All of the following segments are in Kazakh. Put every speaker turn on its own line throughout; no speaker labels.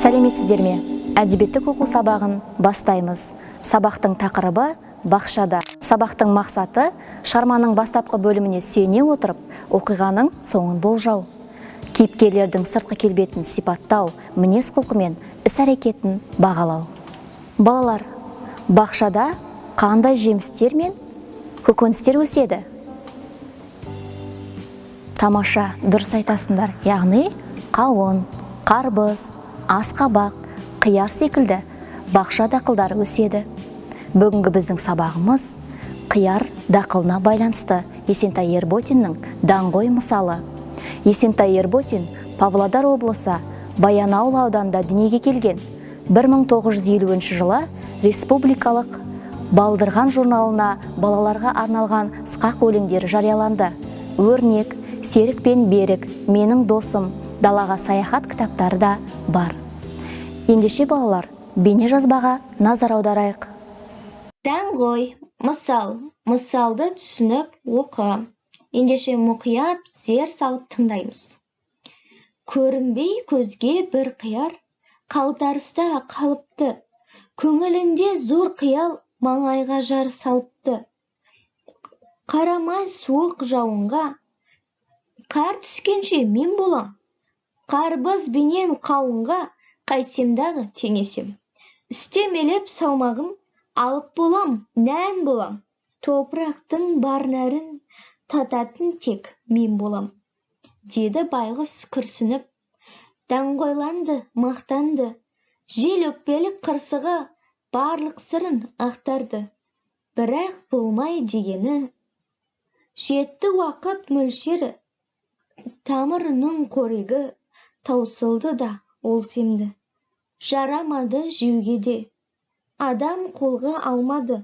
Сәлеметсіздер ме? Әдебиеттік оқу сабағын бастаймыз. Сабақтың тақырыбы бақшада. Сабақтың мақсаты шығарманың бастапқы бөліміне сүйене отырып, оқиғаның соңын болжау. Кейіпкерлердің сыртқы келбетін сипаттау, мінез-құлқы мен іс-әрекетін бағалау. Балалар, бақшада қандай жемістер мен көкөністер өседі? Тамаша, дұрыс айтасыңдар. Яғни қауын, қарбыз, асқабақ, қияр секілді бақша дақылдары өседі. Бүгінгі біздің сабағымыз қияр дақылына байланысты Есентай Ерботиннің даңғой мысалы. Есентай Ерботин Павлодар облысы Баянауыл ауданында дүниеге келген. 1950 жылы республикалық Балдырған журналына балаларға арналған сықақ өлеңдері жарияланды. Өрнек, Серік пен Берік, Менің досым, Далаға саяхат кітаптары да бар. Ендеше балалар, бейне жазбаға назар аударайық.
Даңғой, мысал, мысалды түсініп оқы. Ендеше мұқият зер салып тыңдаймыз. Көрінбей көзге бір қияр, қалтарыста қалыпты. Көңілінде зор қиял маңайға жар салыпты. Қарамай суық жауынға, қар түскенше мен болам. Қарбыз бенен қауынға қайтсем дағы теңесем. Үстемелеп салмағым, алып болам, нән болам. Топырақтың бар нәрін тататын тек мен болам. Деді байғұс күрсініп, даңғойланды, мақтанды. Жел өкпелік қырсығы барлық сырын ақтарды. Бірақ болмай дегені, жетті уақыт мөлшері, тамырының қорегі таусылды да ол семді. Жарамады жеуге де, адам қолға алмады.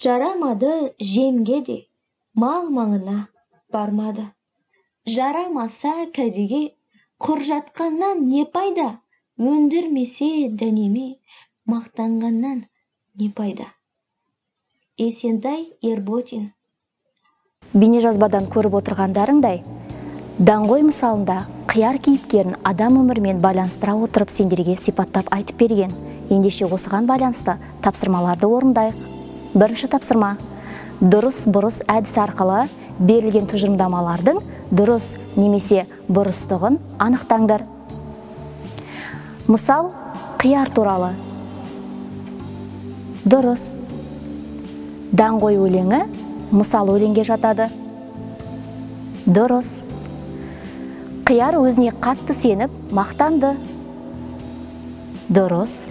Жарамады жемге де, мал маңына бармады. Жарамаса кәдеге, құр жатқаннан не пайда, өндірмесе дәнеме, мақтанғаннан не пайда. Есентай Ерботин.
Бейне жазбадан көріп отырғандарыңдай, даңғой мысалында қияр кейіпкерін адам өмірімен байланыстыра отырып сендерге сипаттап айтып берген. Ендеше осыған байланысты тапсырмаларды орындайық. Бірінші тапсырма. Дұрыс бұрыс әдісі арқылы берілген тұжырымдамалардың дұрыс немесе бұрыстығын анықтаңдар. Мысал қияр туралы. Дұрыс. Даңғой өлеңі мысал өлеңге жатады. Дұрыс. Қияр өзіне қатты сеніп, мақтанды. Дұрыс.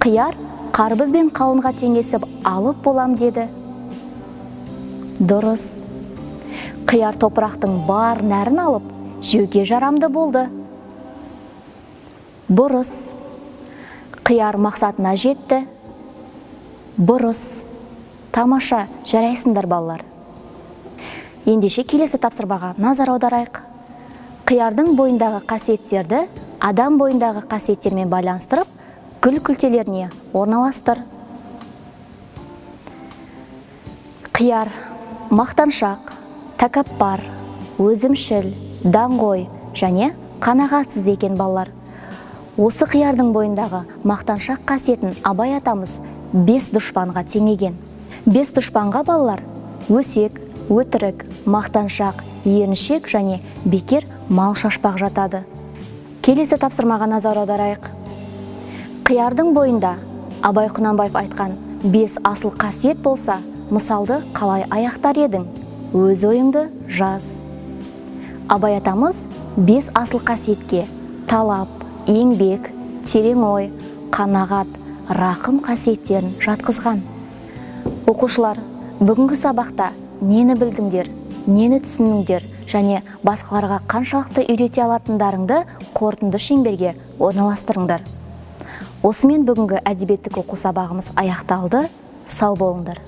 Қияр қарбыз бен қауынға теңесіп алып болам деді. Дұрыс. Қияр топырақтың бар нәрін алып, жеуге жарамды болды. Бұрыс. Қияр мақсатына жетті. Бұрыс. Тамаша, жарайсыңдар балалар. Ендеше келесі тапсырмаға назар аударайық. Қиярдың бойындағы қасиеттерді адам бойындағы қасиеттермен байланыстырып, гүл күлтелеріне орналастыр. Қияр мақтаншақ, тәкаппар, өзімшіл, даңғой және қанағатсыз екен балалар. Осы қиярдың бойындағы мақтаншақ қасиетін Абай атамыз 5 дұшпанға теңеген. 5 дұшпанға балалар өсек, өтірік, мақтаншақ, еріншек және бекер мал шашпақ жатады. Келесі тапсырмаға назар аударайық. Қиярдың бойында Абай Құнанбаев айтқан 5 асыл қасиет болса, мысалды қалай аяқтар едің? Өз ойыңды жаз. Абай атамыз 5 асыл қасиетке талап, еңбек, терең ой, қанағат, рақым қасиеттерін жатқызған. Оқушылар, бүгінгі сабақта нені білдіңдер, нені түсіндіңдер және басқаларға қаншалықты үйрете алатындарыңды қорытынды шеңберге орналастырыңдар. Осымен бүгінгі әдебиеттік оқу сабағымыз аяқталды. Сау болыңдар.